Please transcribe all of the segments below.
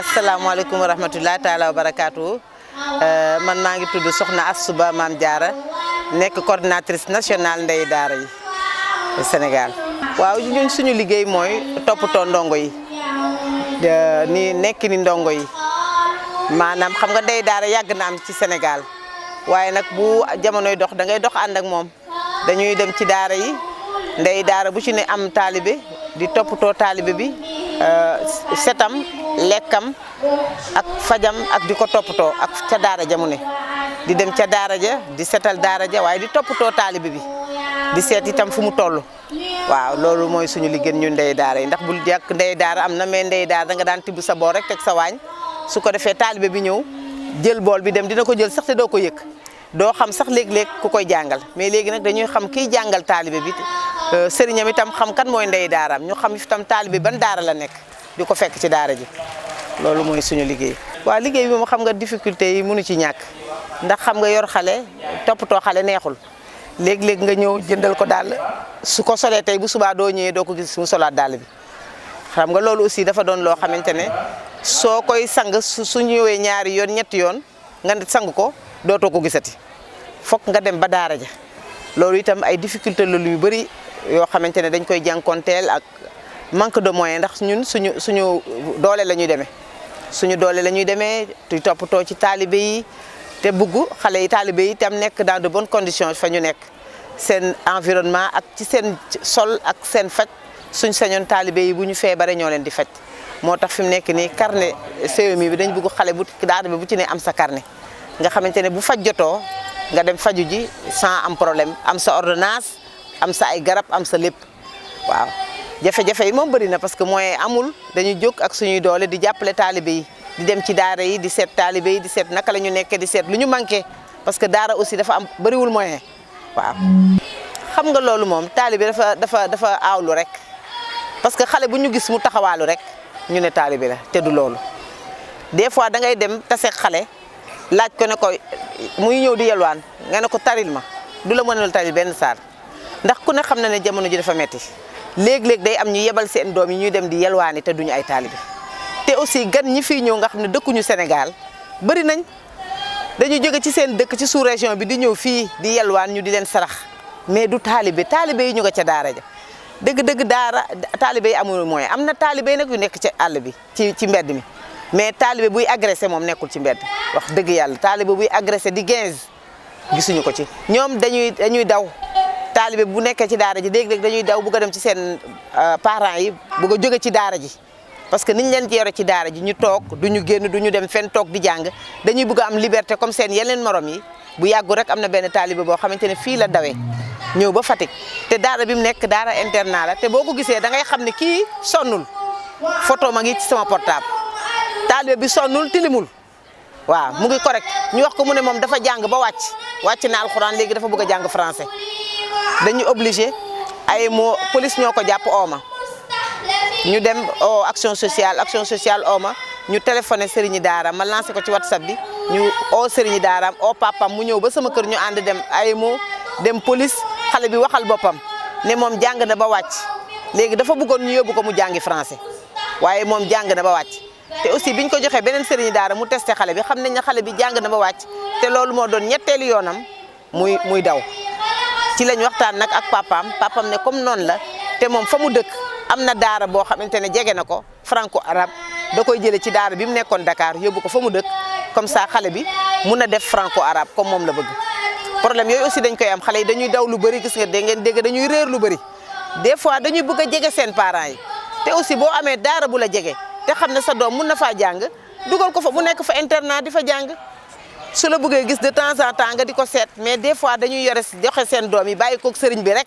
asalaamaaleykum wa rahmatullahi taala wa barakaatu man maa ngi tudd Soxna Astou Ba Mame Diarra nekk coordinatrice nationale ndey daara yi Sénégal. waaw ñun suñu liggéey mooy toppatoo ndongo yi ni nekk ni ndongo yi maanaam xam nga ndey daara yàgg na am ci Sénégal waaye nag bu jamonoy dox da ngay dox ànd ak moom dañuy dem ci daara yi ndey daara bu ci ne am taalibe di toppatoo taalibe bi setam lekkam ak fajam ak di ko toppatoo ak ca daara ja mu ne di dem ca daara ja di setal daara ja waaye di toppatoo taalibe bi di seet itam fu mu toll waaw loolu mooy suñu liggéey ñun ndey daara yi ndax bul jàkk ndey daara am na mais ndey daara da nga daan tibb sa bool rek teg sa waañ su ko defee taalibe bi ñëw jël bool bi dem dina ko jël sax te doo ko yëg doo xam sax léeg-léeg ku koy jàngal mais léegi nag dañuy xam kiy jàngal taalibe bi sëriñam itam xam kan mooy ndey daaraam ñu xam itam taalibe ban daara la nekk di ko fekk ci daara ji loolu mooy suñu liggéey. waaw liggéey bi moom xam nga difficulté yi mënu ci ñàkk ndax xam nga yor xale toppatoo xale neexul léeg-léeg nga ñëw jëndal ko dàll su ko solee tey bu subaa doo ñëwee doo ko gis mu solaat dàll bi xam nga loolu aussi dafa doon loo xamante ne soo koy sang su ñëwee ñaari yoon ñetti yoon nga sang ko dootoo ko gisati fokk nga dem ba daara ja loolu itam ay difficulté la yu bëri yoo xamante ne dañ koy jànkonteel ak manque de moyen ndax ñun suñu doole la ñuy demee suñu doole la ñuy demee di toppatoo ci taalibe yi te bugg xale yi taalibe yi itam nekk dans de bonnes conditions fa ñu nekk seen environnement ak ci seen sol ak seen faj suñ sañoon taalibe yi bu ñu feebaree ñoo leen di faj moo tax fi mu nekk nii carnet CMU bi dañ bugg xale bu daara bi bu ci ne am sa carnet nga xamante ne bu faj jotoo nga dem faju ji sans am problème am sa ordonnance am sa ay garab am sa lépp waaw jafe-jafe yi moom bëri na parce que moyen amul dañuy jóg ak suñuy doole di jàppale taalibe yi di dem ci daara yi di seet taalibe yi di seet naka la ñu nekkee di seet lu ñu manqué parce que daara aussi dafa am bëriwul moyen waaw. xam nga loolu moom taalibe dafa aawlu rek parce que xale bu ñu gis mu taxawaalu rek ñu ne taalibe la te du loolu des fois da ngay dem taseeg xale laaj ko ne ko muy ñëw di yelwaan nga ne ko taril ma du la mënal taril benn saar ndax ku ne xam na ne jamono ji dafa metti léeg-léeg day am ñu yebal seen doom yi ñuy dem di yelwaani te duñu ay taalibe te aussi gan ñi fiy ñëw nga xam ne dëkkuñu Sénégal bëri nañ dañu jóge ci seen dëkk ci sous-région bi di ñëw fii di yelwaan ñu di leen sarax mais du taalibe yi ñu nga ca daara ja dëgg-dëgg daara taalibe yi amul moyen am na taalibe yi nag yu nekk ci àll bi ci mbedd mi mais taalibe buy agressé moom nekkul ci mbedd wax dëgg yàlla taalibe buy agressé di 15 gisuñu ko ci ñoom dañuy daw taalibe bu nekkee ci daara ji léeg-léeg dañuy daw bëgg a dem ci seen parents yi bëgg a jóge ci daara ji parce que niñ leen ci yore ci daara ji ñu toog duñu génn duñu dem fenn toog di jàng dañuy bëgg a am liberté comme seen yeneen morom yi bu yàggu rek am na benn taalibe boo xamante ne fii la dawee ñëw ba Fatick te daara bi mu nekk daara internat la te boo ko gisee da ngay xam ne kii sonnul photo ma ngi ci sama portable taalibe bi sonnul tilimul waaw mu ngi correct ñu wax ko mu ne moom dafa jàng ba wàcc na alxuraan léegi dafa bëgg a jàng français dañuy obligé ay moo police ñoo ko jàpp ooma ñu dem action sociale ooma ñu téléphoné sëriñi daara ma lancé ko ci WhatsApp bi ñu sëriñi daaraam papam mu ñëw ba sama kër ñu ànd dem ay moo dem police xale bi waxal boppam ne moom jàng na ba wàcc léegi dafa bëggoon ñu yóbbu ko mu jàngi français waaye moom jàng na ba wàcc te aussi biñ ko joxee beneen sëriñi daara mu testé xale bi xam nañ ne xale bi jàng na ba wàcc te loolu moo doon ñetteelu yoonam muy daw ci lañ waxtaan nag ak papam ne comme noonu la te moom fa mu dëkk am na daara boo xamante ne jege na ko franco arabe da koy jëlee ci daara bi mu nekkoon Dakar yóbbu ko fa mu dëkk comme ça xale bi mun a def franco arabe comme moom la bëgg problème yooyu aussi dañ koy am xale yi dañuy daw lu bëri gis nga da ngeen dégg dañuy réer lu bëri des fois dañuy bëgg a jege seen parents yi te aussi boo amee daara bu la jege te xam ne sa doom mun na faa jàng dugal ko fa mu nekk fa internat di fa jàng su la bëggee gis de temps en temps nga di ko seet mais des fois dañuy joxe seen doom yi bàyyi koog sëriñ bi rek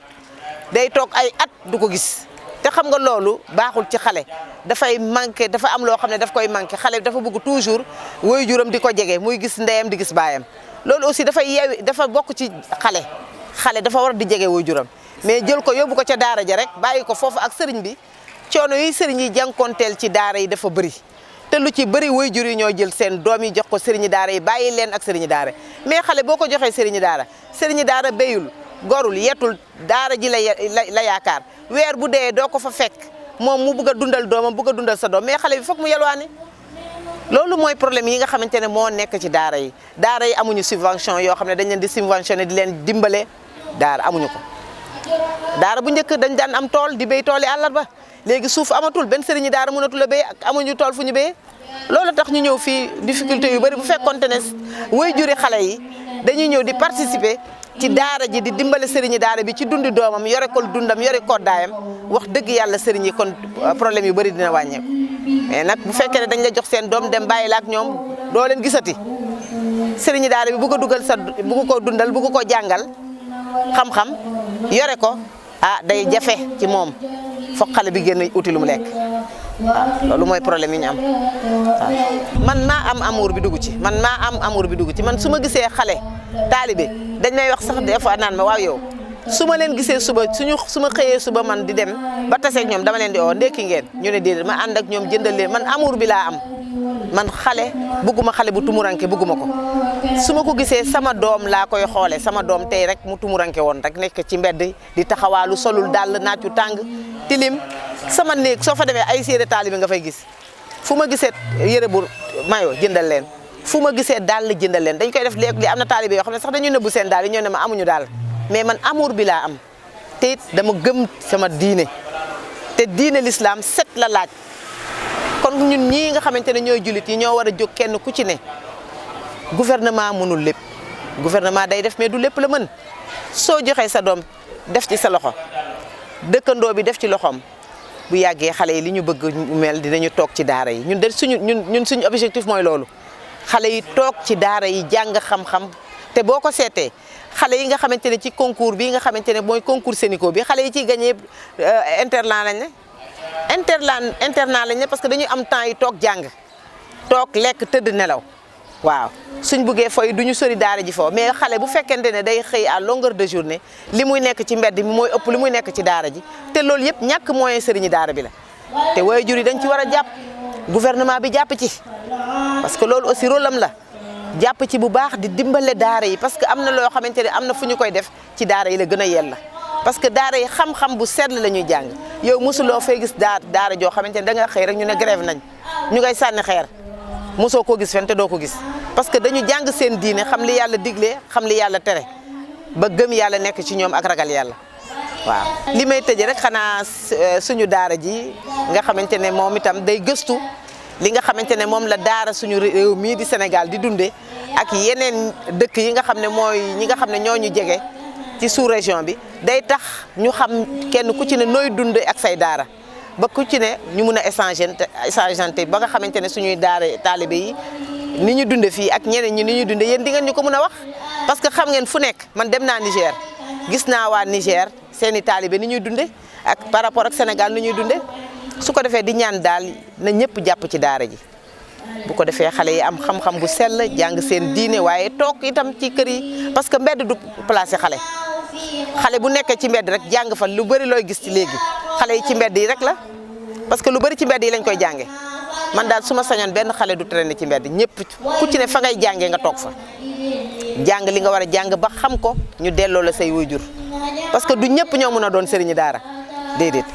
day toog ay at du ko gis te xam nga loolu baaxul ci xale dafay manqué dafa am loo xam ne daf koy manqué xale dafa bëgg toujours waajuram di ko jege muy gis ndeyam di gis baayam loolu aussi dafa bokk ci xale dafa war di jege waajuram mais jël ko yóbbu ko ca daara ja rek bàyyi ko foofu ak sëriñ bi coono yi sëriñ yi jànkonteel ci daara yi dafa bëri te lu ci bëri waajur yi ñoo jël seen doom yi jox ko sëriñi daara yi bàyyi leen ak sëriñi daara mais xale boo ko joxee sëriñi daara béyul gorul yetul daara ji la yaakaar weer bu dee doo ko fa fekk moom mu bëgg a dundal doomam bëgg a dundal sa doom mais xale bi foog mu yelwaani loolu mooy problème yi nga xamante ne moo nekk ci daara yi amuñu subvention yoo xam ne dañ leen di subventionné di leen dimbale daara amuñu ko. daara bu njëkk dañ daan am tool di béy tool yi àllarba léegi suuf amatul benn sëriñi daara mënatul a béy ak amuñu tool fu ñu béyee loolu tax ñu ñëw fii difficulté yu bëri bu fekkonte ne waajuri xale yi dañuy ñëw di participer ci daara ji di dimbale sëriñi daara bi ci dundi doomam yore ko dundam yore koddaayam wax dëgg yàlla sëriñ yi kon problème yu bëri dina wàññeeku mais nag bu fekkee ne dañ la jox seen doom dem bàyyi la ak ñoom doo leen gisati sëriñi daara bi bu ko dugal bu ko dundal bu ko jàngal xam-xam yore ko day jafe ci moom foog xale bi génn uti lu mu lekk loolu mooy problème yi ñu am man maa am amour bi dugg ci man su ma gisee xale taalibe dañ may wax sax des fois naan ma waaw yow su ma leen gisee suba su ma xëyee suba man di dem ba taseeg ñoom dama leen di oo ndekki ngeen ñu ne déedéet ma ànd ak ñoom jëndal leen man amour bi laa am man xale bëgguma xale bu tumuranke bëgguma ko su ma ko gisee sama doom laa koy xoole sama doom tey rek mu tumuranke woon rek nekk ci mbedd di taxawaalu solul dàll naaju tàng tilim sama néeg soo fa demee ay séeré taalibe nga fay gis fu ma gisee yëre bu mayo jëndal leen fu ma gisee dàll jëndal leen dañ koy def léegi li am na taalibe yoo xam ne sax dañuy nëbbu seen daal yi ñoo ne ma amuñu daal mais man amour bi laa am te it dama gëm sama diine te diine l'islam set la laaj kon ñun ñii nga xamante ne ñooy jullit yi ñoo war a jóg kenn ku ci ne gouvernement mënul lépp gouvernement day def mais du lépp la mën soo joxee sa doom def ci sa loxo dëkkandoo bi def ci loxoom bu yàggee xale yi li ñu bëgg mel dinañu toog ci daara yi ñun de suñu objectif mooy loolu xale yi toog ci daara yi jàng xam-xam te boo ko seetee xale yi nga xamante ne ci concours bi nga xamante ne mooy concours Sénico bi xale yi ciy gagné internat lañ ne internat lañ ne parce que dañuy am temps yi toog jàng toog lekk tëdd nelaw waaw suñ buggee fooy du ñu sori daara ji foofu mais xale bu fekkente ne day xëy à longueur de journée li muy nekk ci mbedd mi mooy ëpp li muy nekk ci daara ji te loolu yëpp ñàkk moyen sëriñi daara bi la te waajur yi dañ ci war a jàpp gouvernement bi jàpp ci parce que loolu aussi rôle am la jàpp ci bu baax di dimbale daara yi parce que am na loo xamante ne am na fu ñu koy def ci daara yi la gën a yella parce que daara yi xam-xam bu sell la ñuy jàng yow mosuloo fay gis daara joo xamante ne da nga xëy rek ñu ne grève nañ ñu ngay sànni xeer mosoo koo gis fen te doo ko gis parce que dañu jàng seen diine xam li yàlla digle xam li yàlla tere ba gëm yàlla nekk ci ñoom ak ragal yàlla waaw. li may tëjee rek xanaa suñu daara ji nga xamante ne moom itam day gëstu li nga xamante ne moom la daara suñu réew mii di Sénégal di dunde ak yeneen dëkk yi nga xam ne mooy ñi nga xam ne ñoo ñu jege ci sous-région bi day tax ñu xam kenn ku ci ne nooy dunde ak say daara ba ku ci ne ñu mun a échanger ba nga xamante ne suñuy daara taalibe yi ni ñu dunde fii ak ñeneen ñi ni ñu dunde yéen di ngeen ñu ko mun a wax parce que xam ngeen fu nekk man dem naa Niger gis naa waa Niger seeni taalibe ni ñuy dunde ak par rapport ak Sénégal ni ñuy dunde su ko defee di ñaan daal na ñëpp jàpp ci daara ji bu ko defee xale yi am xam-xam bu sell jàng seen diine waaye toog itam ci kër yi parce que mbedd du placé xale bu nekkee ci mbedd rek jàng fa lu bëri looy gis ci léegi xale yi ci mbedd yi rek la parce que lu bëri ci mbedd yi lañ koy jànge man daal su ma sañoon benn xale du traîner ci mbedd ñëpp ku ci ne fa ngay jàngee nga toog fa jàng li nga war a jàng ba xam ko ñu delloo la say waajur parce que du ñëpp ñoo mën a doon sëriñi daara déedéet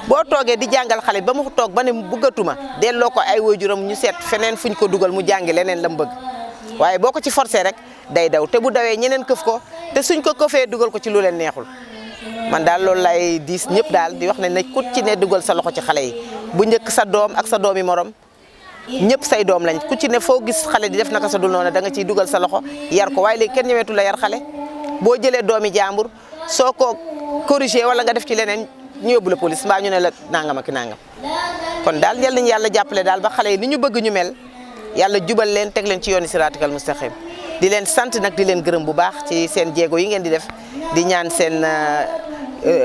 boo toogee di jàngal xale ba mu toog ba ne bëggatuma delloo ko ay waajuram ñu seet feneen fuñ ko dugal mu jàngi leneen la mu bëgg waaye boo ko ci forcé rek day daw te bu dawee ñeneen këf ko te suñ ko këfee dugal ko ci lu leen neexul man daal loolu lay diis ñëpp daal di wax ne ku ci ne dugal sa loxo ci xale yi bu njëkk sa doom ak sa doomi morom ñëpp say doom lañ ku ci ne foo gis xale di def naka sa dul noonu da nga ciy dugal sa loxo yar ko waaye léegi kenn ñëweetu la yar xale boo jëlee doomi jàmbur soo ko corrigé wala nga def ci leneen ñu yóbbu la police mbaa ñu ne la nangam ak nangam kon daal yal nañu yàlla jàppale daal ba xale yi ni ñu bëgg ñu mel yàlla jubal leen teg leen ci yooni siraatikal mustaqim di leen sant nag di leen gërëm bu baax ci seen jéego yi ngeen di def di ñaan seen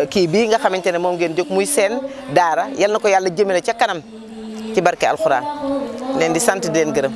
kii bii nga xamante ne moom ngeen jóg muy seen daara yal na ko yàlla jëmale ca kanam ci barke alxuraan leen di sant di leen gërëm.